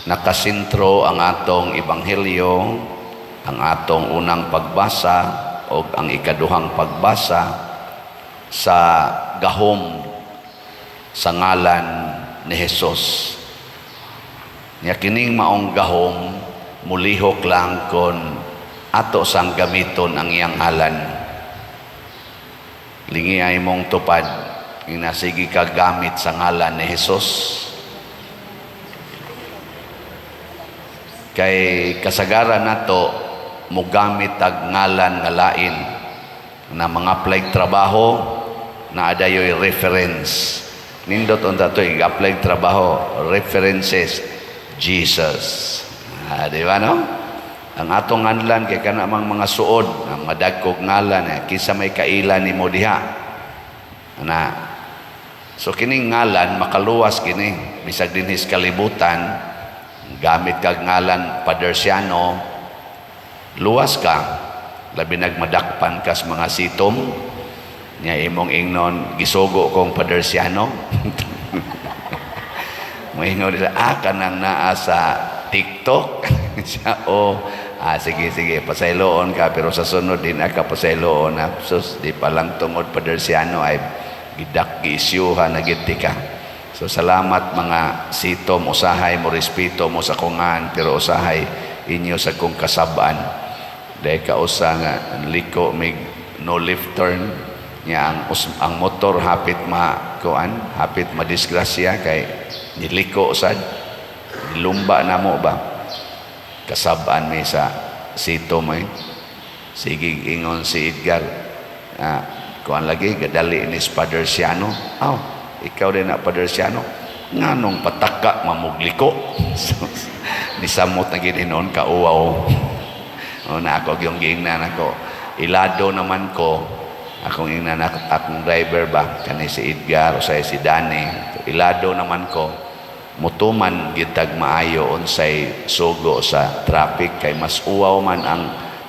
Nakasentro ang atong ebanghelyo, ang atong unang pagbasa o ang ikaduhang pagbasa sa gahom sa ngalan ni Jesus. Nya kining maong gahom mulihok lang kon ato sang gamiton ang iyang ngalan. Lingi ay mong tupad ginasige ka gamit sa ngalan ni Jesus. Kay kasagaran nato mogamit tag ngalan nga lain na mga apply trabaho na adayoy reference. Nindot unta to, i-apply trabaho, references Jesus. Ah, di ba, no? Ang atong nganlan kay kana mang mga suod, ang madagkog ngalan eh, kinsa may kaila nimo diha. Na so kining ngalan makaluwas kini bisag dinhi sa kalibutan. Gamit kag ngalan Padersiano, luwas ka, labi nagmadakpan kas mga sitom nya imong ingnon, "Gisugo kong Padersiano." Moingon nila, "Ah, kanang naa sa TikTok siya." O ah, sige, sige, pasayloon ka, pero sa sunod din ka pasayloon na sus di pa lang tungod Padersiano ay gidak giisyuhan na gid ka. So salamat mga sitom, usahay mo respeto mo sa kungan, pero usahay inyo sa kong kasabaan. Dahil kausa nga liko mig no left turn nya ang motor hapit ma kuan, hapit madisgrasya kay niliko sad, nilumba na mo ba. Kasabaan mi sa sito mo eh. Sige, ingon si Edgar, ah, kuan lagi gadali ni Father Siano. Aw, ikaw din na Father Siano, nganong pataka mamugliko? Nisamot na gid hinuon kauwaw. O na ako yung giingnan ako. Ilado naman ko akong ingnan akong driver ba kani si Edgar o si Danny. Ilado naman ko mutuman gitag maayo unsay sugo sa traffic kay mas uwaw man ang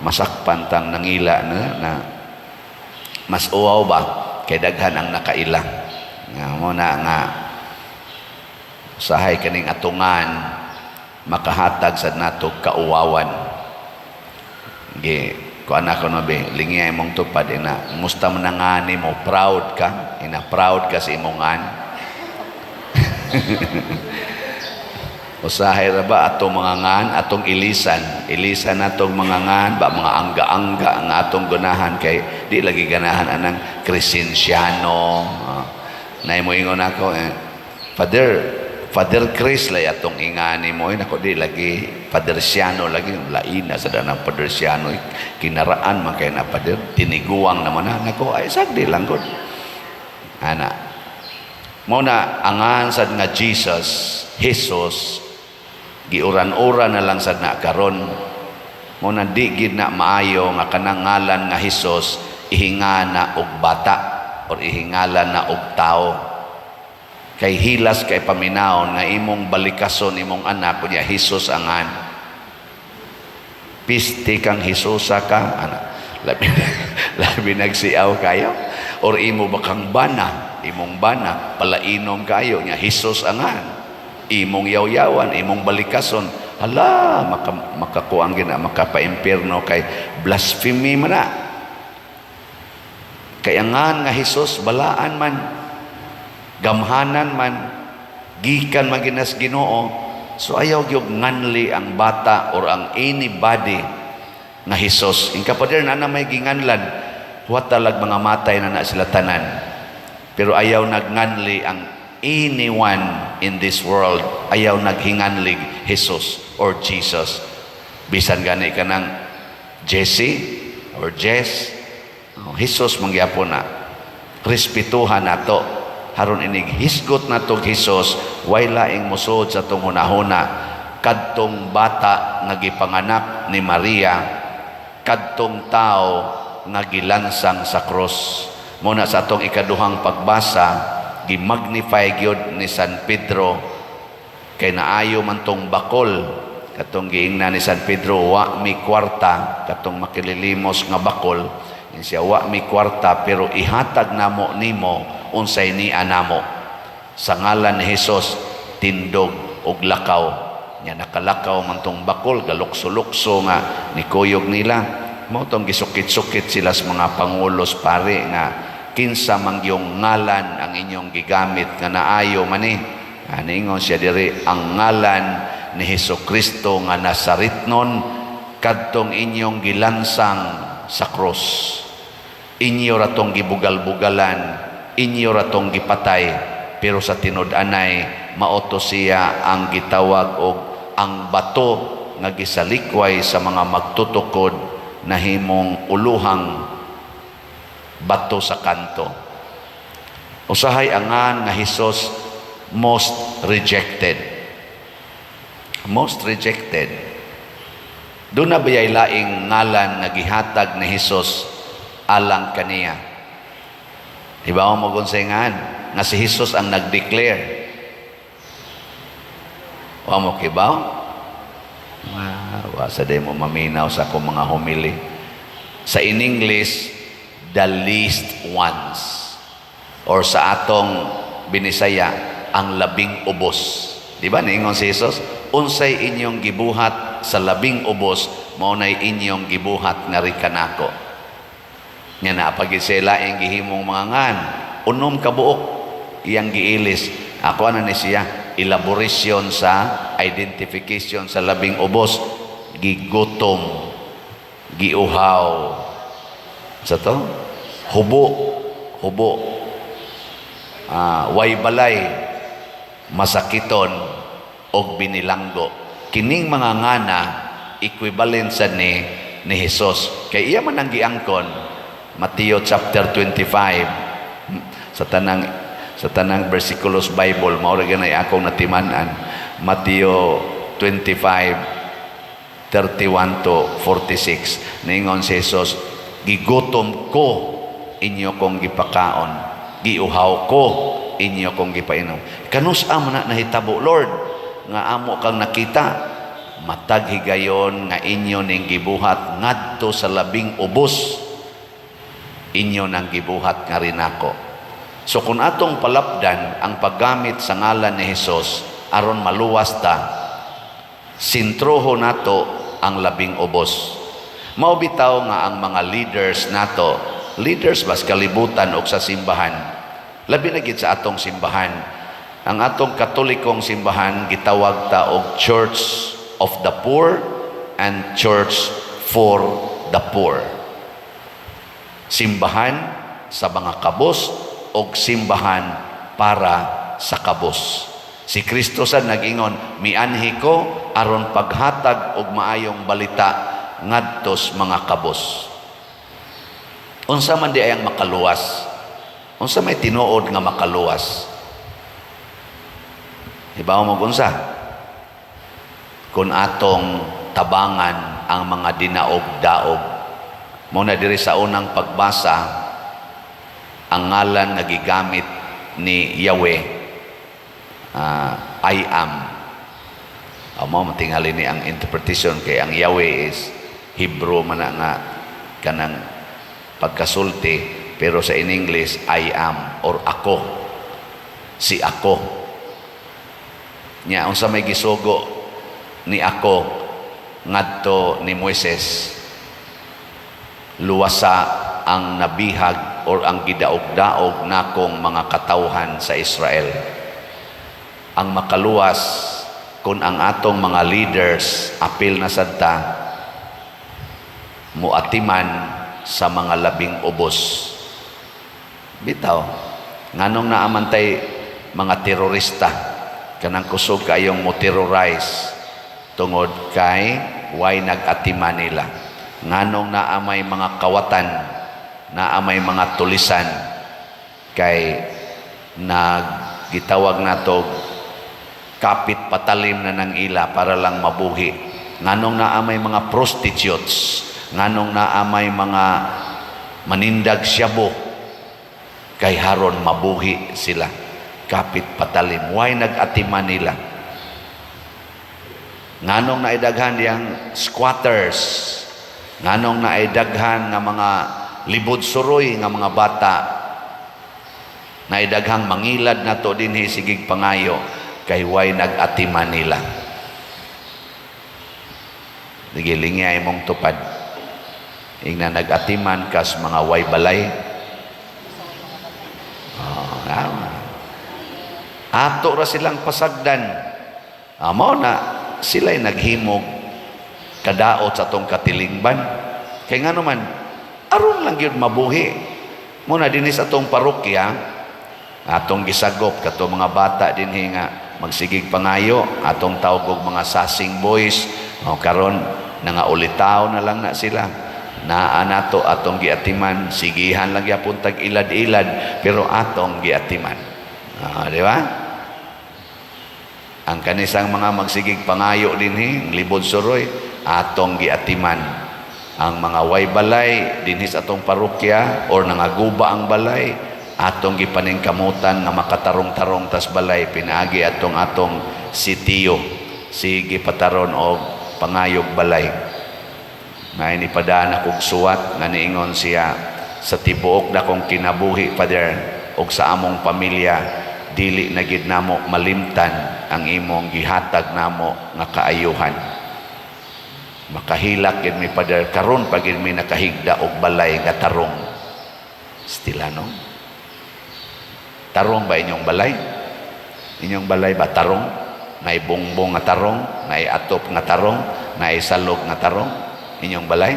masakpan tang nangila na mas uwaw ba kay daghan ang nakaila nga mo na nga usahay kaning atungan makahatag sa nato kauwawan. Gi kuan ako no be, lingi imong tupad ina, musta man nga mo, proud ka ina, proud ka sa imong ngan. Usahay ra ba atong mga ngan, atong ilisan, ilisan natong mga ngan ba, mga angga-angga nga atong ganahan kay di lagi ganahan anang Crescenciano. Nay mo ingon ako eh, Father, Father Chris lay atong ingani mo eh, nako di lagi Father Siano lagi lain na sa danang Father Siano eh, kinaraan man kay na Father tiniguang naman na nako ay sagdi lang gud ana. Mo na angan sad nga Jesus, Jesus, giuran-uran na lang sad na karon. Mo na di gid na maayo nga kanang ngalan nga Hesus ihingana og bata or ihingalan na og tao. Kay hilas kay paminawon nga imong balikason imong anak kunya Hesus angan. Piste kang Hesusa ka ana. Labi, labi nagsiaw kayo or imo ba kang bana, imong bana palainom kayo nya Hesus angan. Imong yawyawan, imong balikason, hala maka makakuang gina makapaimpierno kay blasphemy man na. Kay angan nga Hesus balaan man, gamhanan man, gikan man ginas Ginoo. So ayaw gyud nganli ang bata or ang anybody nga Hesus. Inka pader na na may ginganlan, huwat talag mga matay na na sila tanan. Pero ayaw nagnganli ang anyone in this world, ayaw naghinganlig Jesus or Jesus. Bisan gani ka ng Jesse or Jess, oh, Jesus mangyapon na. Respetuhan nato. Haron inig hisgot nato Jesus, way laing musod sa tong hunahuna kadtong bata nga gipanganak ni Maria, kadtong tao nga gilansang sa krus. Muna sa atong ikaduhang pagbasa, gimagnify gyud ni San Pedro kay naayo man tong bakol katong giingnan ni San Pedro, "Wa mi kwarta," katong makililimos nga bakol. Siya, "Wa mi kwarta pero ihatag namo nimo unsay niya namo. Sa ngalan ni Hesus, tindog og lakaw." Nya nakalakaw man tong bakol, galukso-lukso nga nikuyog nila. Mao tong gisukit-sukit sila sa mga pangulos pare nga kinsa man yung ngalan ang inyong gigamit nga naayo man ni. Aningon siya diri, ang ngalan ni Hesus Kristo nga Nazaretnon, kadtong inyong gilansang sa krus. Inyo ra tong gibugal-bugalan, inyo ra tong gipatay, pero sa tinud-anay mao to siya ang gitawag og ang bato nga gisalikway sa mga magtutukod, nahimong uluhang bato sa kanto. Usahay angan nga Hesus most rejected. Most rejected. Duna bayay laing ngalan nga gihatag ni Hesus alang kaniya? Hibaw mo kung sa ngan nga si Hesus ang nag-declare. Wa mo kibaw? Wa sa day mo maminaw sa akong mga homily. Sa in English, "the least ones." Or sa atong Binisaya, ang labing ubos. Di ba niingon si Jesus, "Unsay inyong gibuhat sa labing ubos, mao nay inyong gibuhat ngari kanako"? Nya naa pa gyud sila ang gihimong mga ngan, 6 ka buok iyang giilis. Ako na ni siya elaboration sa identification sa labing ubos: gigutom, giuhaw, sa to hubo hubo, way balay, masakiton og binilanggo. Kining mga ngana equivalent sa ni Jesus kay iya man ang giangkon. Mateo chapter 25, sa tanang versikulos Bible, mao ra ganay akong natiman-an. Mateo 25 31 to 46, ningon si Jesus, "Gigutom ko, inyo kong gipakaon. Giuhaw ko, inyo kong gipainom. Kanus-a man na nahitabo, Lord, nga amo kang nakita?" "Matag higayon nga inyo ning gibuhat ngadto sa labing ubos, inyo nang gibuhat ngari nako." So kung atong palapdan ang paggamit sa ngalan ni Hesus aron maluwas ta, sintroho nato ang labing ubos. Mao bitaw nga ang mga leaders nato, leaders bas kalibutan o sa simbahan, labi na gid sa atong simbahan. Ang atong Katolikong simbahan, gitawag ta og Church of the Poor and Church for the Poor. Simbahan sa mga kabos og simbahan para sa kabos. Si Kristo sa nag-ingon, "Mianhi ko aron paghatag og maayong balita ngadtos mga kabos." Unsa man di ay ang makaluwas? Unsa may tinuod nga makaluwas? Hibaw mo unsa? Kung atong tabangan ang mga dinaog-daog. Mao na diri sa unang pagbasa, ang ngalan nga gigamit ni Yahweh, "I Am." Amo matingali ni ang interpretation kay ang Yahweh is Hebrew man na nga kanang pagkasulti, pero sa in English, "I Am" or "Ako", si "Ako". Nya unsa may gisugo ni "Ako" ngadto ni Moises? "Luwasa ang nabihag or ang gidaog-daog nakong mga katawhan sa Israel." Ang makaluwas, kung ang atong mga leaders, apil na sad ta, muatiman sa mga labing ubos. Bitaw, nganong naa man tay mga terorista, kanang kusog kayong mo terrorize? Tungod kay way nag-atiman nila. Nganong naa may mga kawatan, naa may mga tulisan? Kay naggitawag nato kapit patalim na ng ila para lang mabuhi. Nganong naa may mga prostitutes, nganong naa may mga manindag syabo? Kay haron mabuhi sila. Kapit patalim. Way nag-atiman nila. Nganong naidaghan diyang squatters? Nganong naidaghan nga mga libod suroy nga mga bata? Naidaghang mangilad nato dinhi, sigig pangayo? Kay way nag-atiman nila. Sige, lingya imong tupad. Ingna nag-atiman kas mga way balay. Oh, tama. Ato ra silang pasagdan. Mao na sila'y naghimog kadaot sa atong katilingban. Kay ngano man, aron lang gyud mabuhi. Muna dinhi sa atong parokya, atong gisagop kato mga bata dinhi nga magsigig pangayo, atong tawag og mga sasing boys. O karon nangaulitaw na lang na sila. Naa nato atong giatiman, sigihan lang gyapon tag ilad-ilad, pero atong giatiman. Di ba? Ang kanisang mga magsigig pangayo dinhi, libod suroy, atong giatiman. Ang mga way balay dinhi sa atong parokya or nangaguba ang balay, atong gipaningkamutan nga makatarong-tarong tas balay pinaagi atong atong sitiyo, sige pataron og pangayog balay. Ngay nipadaan akong suwat nga niingon siya, "Sa tibuok na kong kinabuhi, Father, og sa among pamilya, dili na gid namo malimtan ang imong gihatag namo nga kaayuhan. Makahilak gid mi, Father, karon pa gid mi nakahigda og balay nga tarong." Stila, no? Tarong ba inyong balay? Inyong balay ba tarong? Naay bongbong nga tarong, naay atop nga tarong, naay salog nga tarong? Inyong balay?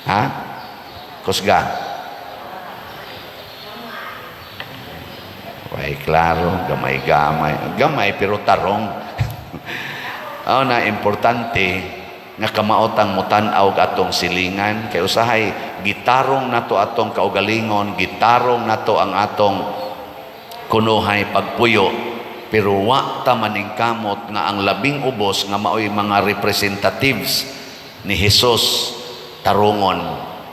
Ha? Kusga? Way klaro, gamay-gamay. Gamay pero tarong. Oh, na importante nga kamaotang mutan-aw atong silingan kay usahay gitarong nato atong kaugalingon, gitarong nato ang atong kunuhay pagpuyo, pero wa ta maningkamot nga ang labing ubos nga maoy mga representatives ni Jesus tarungon.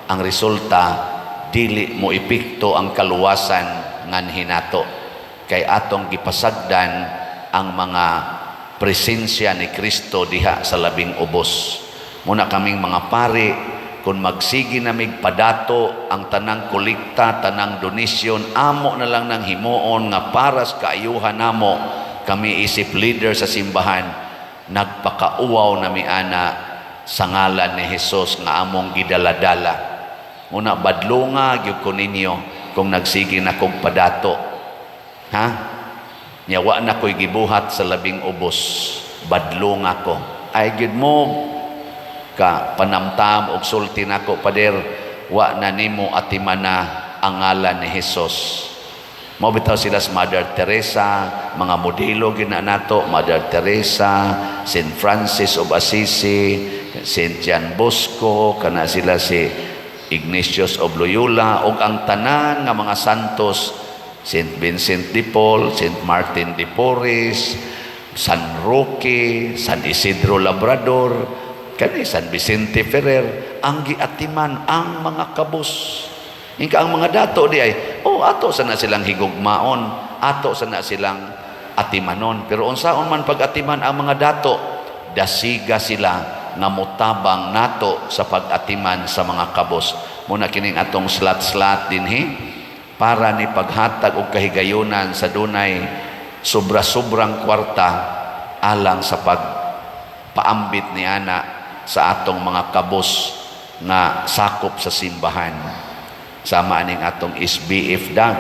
Ang resulta, dili mo epekto ang kaluwasan nganhi nato kay atong gipasagdan ang mga presensya ni Kristo diha sa labing ubos. Muna kaming mga pari, kung magsigi namig padato ang tanang kolekta, tanang donasyon, amo na lang nang himuon nga para sa kaayuhan namo. Kami isip leader sa simbahan, nagpakauwaw nami ana sa ngalan ni Jesus nga among gidaladala. Muna badlunga gyud ko ninyo kung nagsige na kog padato. Ha? Nya wa na ko'y gibuhat sa labing ubos. Badlunga ko. Ay gyud mo ka panamtam og sulti nako, "Pader, wa na nimo atimana ang ngalan ni Jesus." Mao bitaw sila sa Mother Teresa, mga modelo gina nato, Mother Teresa, Saint Francis of Assisi, Saint John Bosco, kana sila si Ignatius of Loyola, ug ang tanan nga mga santos, Saint Vincent de Paul, Saint Martin de Porres, San Roque, San Isidro Labrador, kani San Vicente Ferrer, ang giatiman ang mga kabus. Inka ang mga dato di ay, oh, ato sana silang higugmaon, ato sana silang atimanon. Pero unsaon man pag-atiman ang mga dato, dasiga sila nga motabang nato sa pag-atiman sa mga kabos. Muna kining atong slot-slot dinhi para ni paghatag og kahigayunan sa dunay sobra-sobrang kwarta alang sa pagpaambit ni ana sa atong mga kabos nga sakop sa simbahan. Sama aning atong SBF dam.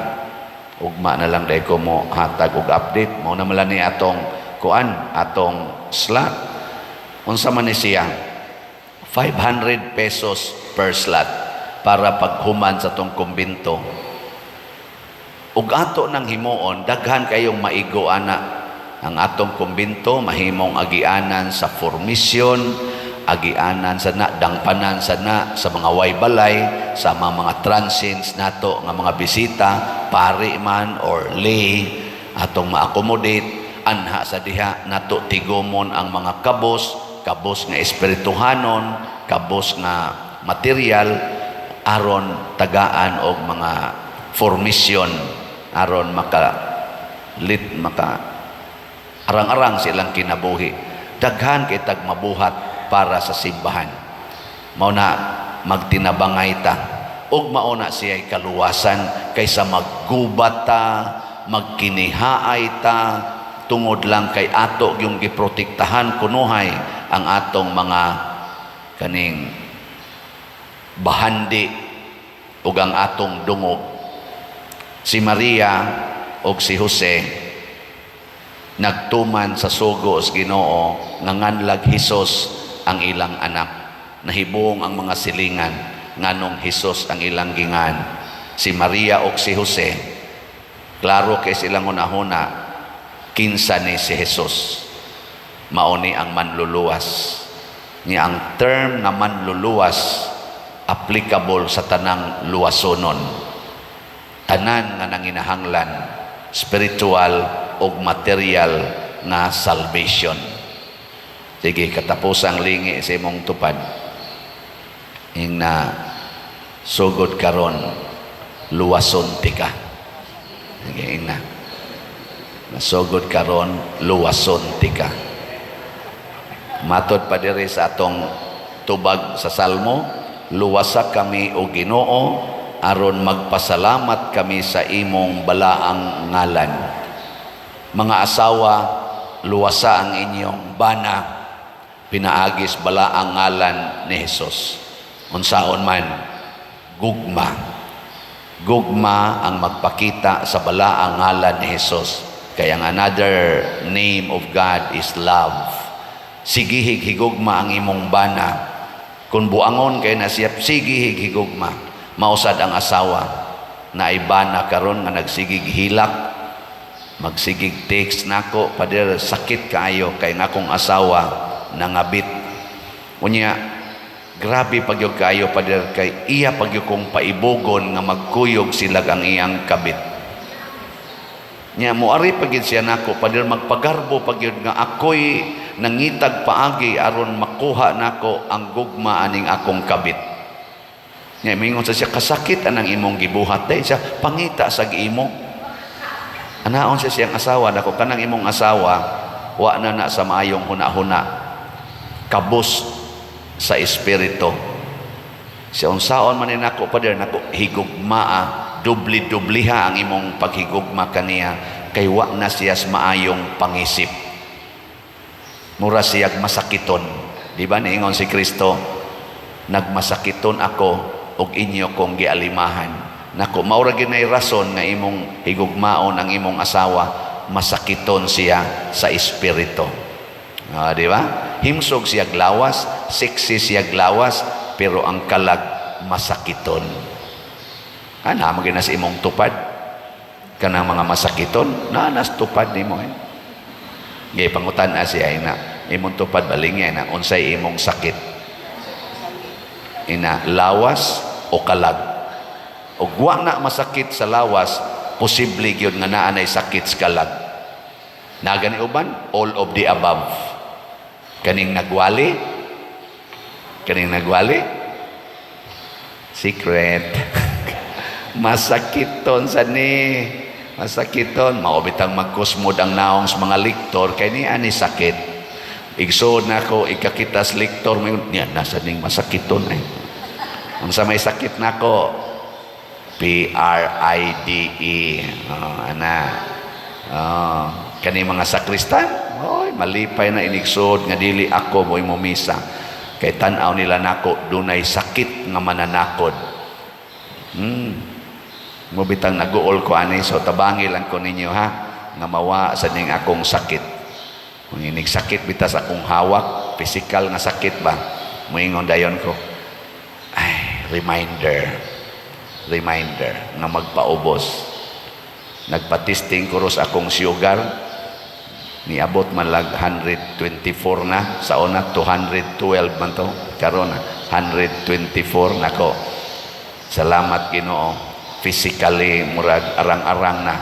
Ugma na lang dahil ko mo hatag og update. Mao na man ni atong kuan, atong slot. Unsa man ni siya? 500 pesos per slot para paghuman sa atong kumbinto. Ug ato nang himuon, daghan kayong maigo ana. Ang atong kumbinto mahimong agianan sa formisyon, agianan sa na, dangpanan sa na, sa mga way balay, sa mga transients nato nga mga bisita, pari man or lay, atong ma-accommodate, anha sa diha nato tigumon ang mga kabos, kabos nga espirituhanon, kabos nga material, aron tagaan og mga formisyon, aron maka lit maka arang-arang silang kinabuhi. Daghan kay tag mabuhat para sa simbahan. Mao na magtinabangay ta ug mao na siya'y kaluwasan kaysa maggubat ta, magkinihaay ta tungod lang kay ato yung giprotektahan kunuhay ang atong mga kaning bahandi ug ang atong dungog. Si Maria ug si Jose nagtuman sa sugo sa Ginoo nga nganlag Hesus ang ilang anak. Nahibong ang mga silingan nganong Hesus ang ilang gingan. Si Maria ug si Jose, klaro kay silang hunahuna kinsa ni si Jesus. Mao ni ang manluluwas. Ni ang term nga manluluwas, applicable sa tanang luwasonon. Tanan nga nanginahanglan spiritual ug material nga salvation. Sige, katapusang lingi sa imong tupad. Ingna, "Sugod karon, luwason tika." Sige, ingna. "Nasugod karon, luwason tika." Matod pa diri sa atong tubag sa Salmo, "Luwasa kami, o Ginoo, aron magpasalamat kami sa imong balaang ngalan." Mga asawa, luwasa ang inyong bana pinaagis balaang ngalan ni Jesus. Unsaon man, gugma. Gugma ang magpakita sa balaang ngalan ni Jesus. Kaya ang another name of God is love. Sigihig higugma ang imong bana. Kung buangon kay na siya, sigihig higugma. Mao sad ang asawa na bana karon nga nagsigig hilak, magsigig text nako, "Pader, sakit kaayo kay nga akong asawa nangabit. Unya, grabe pagyud kaayo, pader, kay iya pagyud kong paibugon nga magkuyog sila ang iyang kabit. Nya moari pagyud siya nako, pader, magpagarbo pagyud nga ako'y nangitag paagi aron makuha nako ang gugma aning akong kabit." Nya mingon sa siya, "Kasakit anang imong gibuhat day." Siya, "Pangita sa imo." Anaon siya siyang asawa nako, "Kanang imong asawa, wa na na sa maayong huna-huna. Kabus sa espiritu." Siya, "Unsaon man ni nako, pader?" Nako, higugmaa, dubli-dubliha ang imong paghigugma kaniya kay wa na siya sa maayong pangisip. Mura siyag masakiton. Di ba niingon si Kristo, "Nagmasakiton ako ug inyo kong gialimahan"? Nako, mao ra gyud rason nga imong higugmaon ang imong asawa, masakiton siya sa espiritu. Ah, di ba? Himsog siya lawas, sexy siya lawas, pero ang kalag masakiton. Ana mo sa imong tupad. Kanang mga masakiton, na nas tupad nimo eh. Gay pangutan na siya ina, imong tupad balingya na unsay imong sakit. Ina, lawas o kalag? Og wa na masakit sa lawas, posible gyud nga naa nay sakit sa kalag. Nagani uban, all of the above. Kaning nagwali, kaning nagwali, secret. Masakiton sa ni. Masakiton. Mao bitang magkusmod ang naong sa mga liktor, kay ni ani sakit. Igsood na ako, ikakita sa liktor, may, niya, nasa ning masakiton ay. Unsa may sakit nako? Pride. Oh, ana. Oh, kani mga sakristan, oy, malipay na inigsood nga dili ako mo'y mumisa. Kay tan-aw nila nako dunay sakit nga mananakod. Mao bitang naguol ko ani, so tabangi lang ko ninyo ha nga mawa sa ning akong sakit. Kung inig sakit bitas akong hawak, physical nga sakit ba, moingon dayon ko, "Ay, reminder, reminder nga magpaubos." Nagpa-testing ko ros akong sugar, niabot man lag 124 na. Sa una 212 man to, karon 124 nako. Salamat Ginoo, physically murag arang-arang na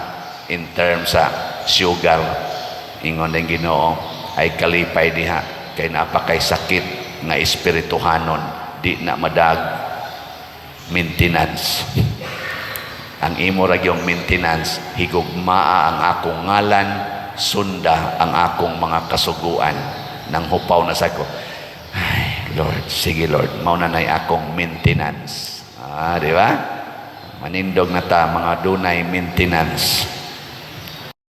in terms sa sugar. Ingon din Ginoo, ay kalipay diha kay napakay sakit nga espirituhanon, di na madag maintenance. Ang imo ra gyung maintenance, higugmaa ang akong ngalan, sunda ang akong mga kasuguan. Nang hupaw na sa ko, "Ay Lord, sige Lord, mao na nay akong maintenance." Ah, di ba? Manindog na ta mga dunay maintenance.